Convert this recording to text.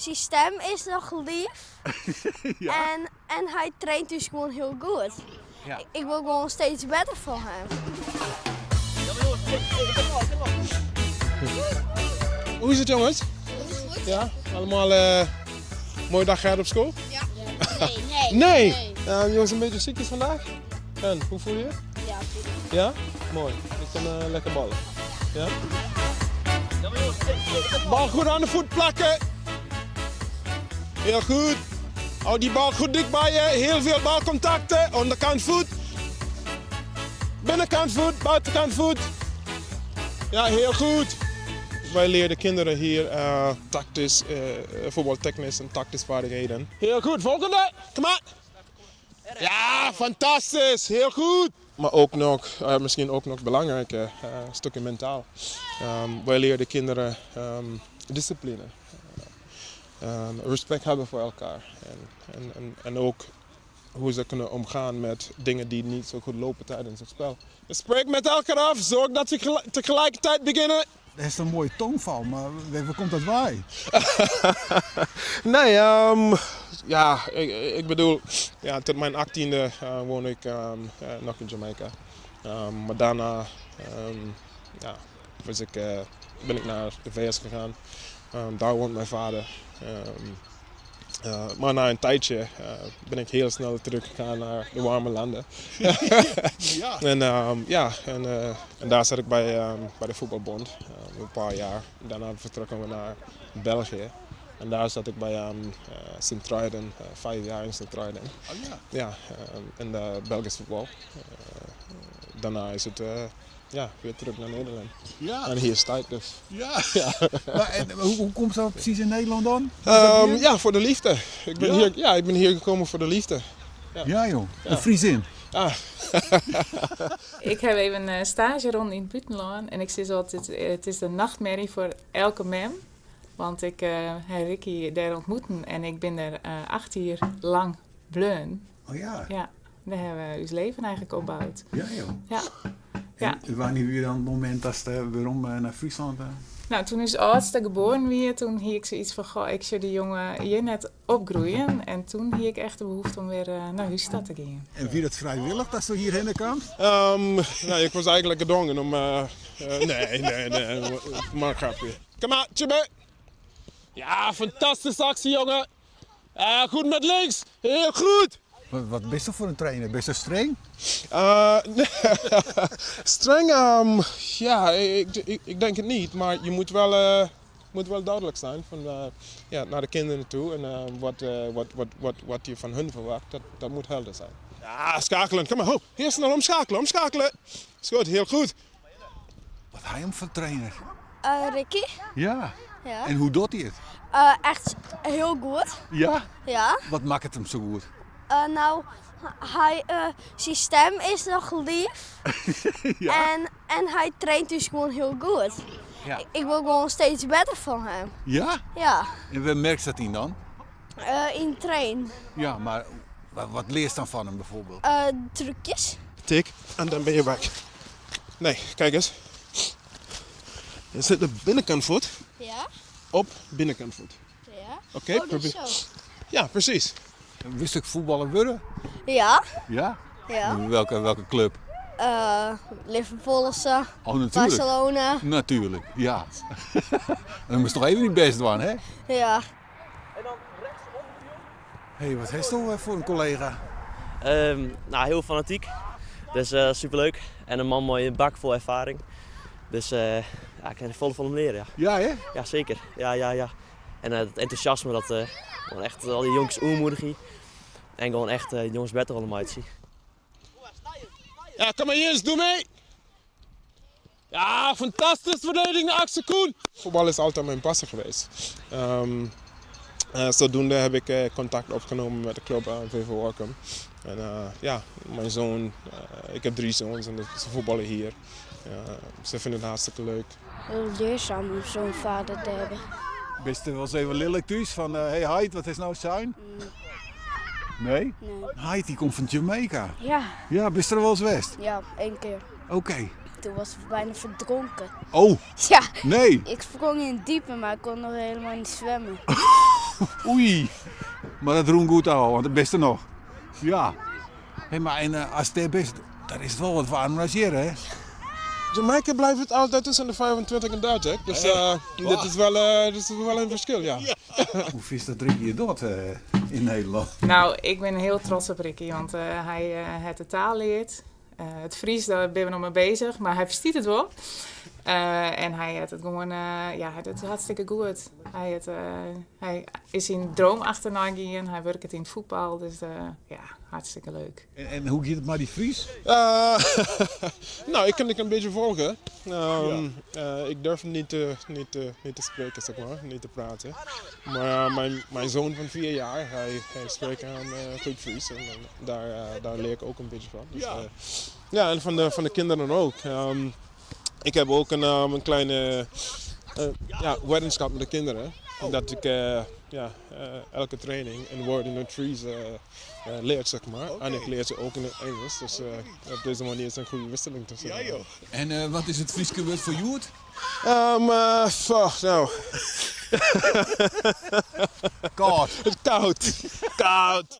Syn stim is noch lief. En, en hy traint dus gewoan hiel goed. Ja. Ik wol gewoan steeds better fan him. Hoe is het jongens? Ja, allemaal eh mooie dag gehad op school? Ja. Nee, nee. Nee! Eh, jongens, een beetje ziekjes vandaag? En, hoe voel je je? Ja, Ja? Mooi. Ik kan eh, lekker ballen. Ja? Bal goed aan de voet plakken. Heel goed. Hou die bal goed dik bij je. Heel veel balcontacten. Onderkant voet. Binnenkant voet, buitenkant voet. Ja, heel goed. Wij leren kinderen hier eh, tactisch, eh, voetbaltechnisch en tactisch vaardigheden. Heel goed, volgende. Kom maar. Ja, fantastisch. Heel goed. Maar ook nog, eh, misschien ook nog belangrijker, eh, een stukje mentaal. Wij leren de kinderen discipline. Respect hebben voor elkaar. En ook hoe ze kunnen omgaan met dingen die niet zo goed lopen tijdens het spel. Spreek met elkaar af, zorg dat ze tegelijkertijd beginnen. Dat is een mooie tongval, maar waar komt dat wei? Nee, ja, ik bedoel, ja, tot mijn 18e woon ik nog in Jamaica. Maar daarna ja, ben ik naar de VS gegaan. Daar woont mijn vader. Maar na een tijdje ben ik heel snel teruggegaan naar de warme landen. En, ja, en daar zat ik bij de voetbalbond een paar jaar. Daarna vertrokken we naar België. En daar zat ik bij Sint-Truiden, 5 jaar in Sint-Truiden. Oh ja. Ja, in de Belgische voetbal. Daarna is het ja, weer terug naar Nederland. En hier sta ik dus. Ja. Maar, en, hoe komt dat precies in Nederland dan? Is dat hier? Ja, voor de liefde. Ik ben Ja? hier, ja, ik ben hier gekomen voor de liefde. Ja. Ja joh, Ja. een Friesin. Ah. Ik heb even een stage rond in het buitenland en ik sis altijd, het is de nachtmerrie voor elke mem. Want ik heb Ricky daar ontmoeten en ik ben er 8 jaar lang bleun. Oh ja. Ja, daar hebben we ons leven eigenlijk opgebouwd. Ja joh. Ja. En Ja. wanneer weer dan het moment dat ze waarom naar Friesland? Nou, toen is oudste geboren weer, toen hiek ik zoiets van, goh, ik zie die jongen hier net opgroeien. En toen hiek ik echt de behoefte om weer naar huis te gaan. En wie dat vrijwillig dat ze hierheen kwam? Nou, ik was eigenlijk gedwongen om... nee, nee, nee, maar een grapje. Kom maar, Tjibbe. Ja, fantastische actie, jongen. Goed met links. Heel goed. Wat ben je voor een trainer? Ben je zo streng? Streng, ja, ik denk het niet. Maar je moet wel duidelijk zijn van, ja, naar de kinderen toe. En wat je van hun verwacht, dat moet helder zijn. Ja, schakelen. Kom maar, ho. Heel snel omschakelen, omschakelen. Is goed, heel goed. Wat hij hem voor trainer? Ricky. Ja. Ja. En hoe doet hij het? Echt heel goed. Ja? Ja. Wat maakt het hem zo goed? Nou, hij, zijn stem is nog lief. En hij traint dus gewoon heel goed. Ja. Ik word gewoon steeds beter van hem. Ja? Ja. En waar merkt dat in dan? In train. Ja, maar wat leer je dan van hem bijvoorbeeld? Trucjes. Tik en dan ben je weg. Nee, kijk eens. Je zit de binnenkant voet Ja. op binnenkant voet. Ja. Oké, Oh, dus probeer. zo. Ja, precies. Wist ik voetballer worden? Ja. Ja? Ja. Welke club? Liverpool of zo. Oh, natuurlijk. Barcelona. Natuurlijk, ja. Dan moest toch even niet best doen, hè? Ja. Hé, hey, wat heeft u voor een collega? Heel fanatiek. Dus superleuk. En een man met een bak vol ervaring. Dus ja, ik kan er vol van hem leren, ja. Ja, hè? Ja, zeker. Ja, ja, ja. En het enthousiasme, dat gewoon echt al die jongens oermoedig. En gewoon echt jongens beter allemaal uitzien. Ja, kom maar Jens, doe mee! Ja, fantastisch verdediging, Axel Koen! Voetbal is altijd mijn passie geweest. Zodoende heb ik contact opgenomen met de club VV Workum. En ja, mijn zoon, ik heb 3 zoons en ze voetballen hier. Ze vinden het hartstikke leuk. Heel leerzaam om zo'n vader te hebben. Bist u wel eens even lelijk thuis van, hey Heid, wat is nou zijn? Nee? Nee. Heid, die komt van Jamaica. Ja. Ja, bist er wel eens west? Ja, 1 keer. Oké. Toen was ik bijna verdronken. Oh. Ja. Nee. Ik sprong in het diepe, maar ik kon nog helemaal niet zwemmen. Oei, mar dat rûn goed ôf, want it bist der noch. Ja. Hé, mar en ast dêr bist, dan is it wol wat waarmer as hjir, hè? Jamaica blijft het altijd tussen de 25 en 30. Dus dit, is wel, dit is wel een verschil, ja. Hoe fynst dat Ricky it docht yn Nederlân? Nou, ik bin hiel trots op Ricky, want hy hat de taal leard. It Frysk, dêr binne we noch mei beuzich, mar hy ferstiet it wol. En hy hat it gewoan, ja, hy docht it hartstikke goed. Hy, hat, hy is syn dream achternei gien, hy wurket yn it fuotbal, dus ja, hartstikke leuk. En hoe giet it mei dy Frysk? Nou, ik kan ik een beetje volgen. Ik durf niet te, niet, te, niet te spreken, zeg maar, niet te praten. Maar mijn zoon van 4 jaar, hij spreekt een goed Fries. En daar leer ik ook een beetje van. Dus, ja, en van de kinderen ook. Ik heb ook een kleine ja, weddenschap met de kinderen. Dat ik ja, elke training een woord in het Fries leer, zeg maar. En ik leer ze ook in het Engels. Dus op deze manier is het een goede wisseling tussen. Ja, joh. En wat is it Fryske wurd foar hjoed? Fuck, nou. Koud. Het koud. Koud.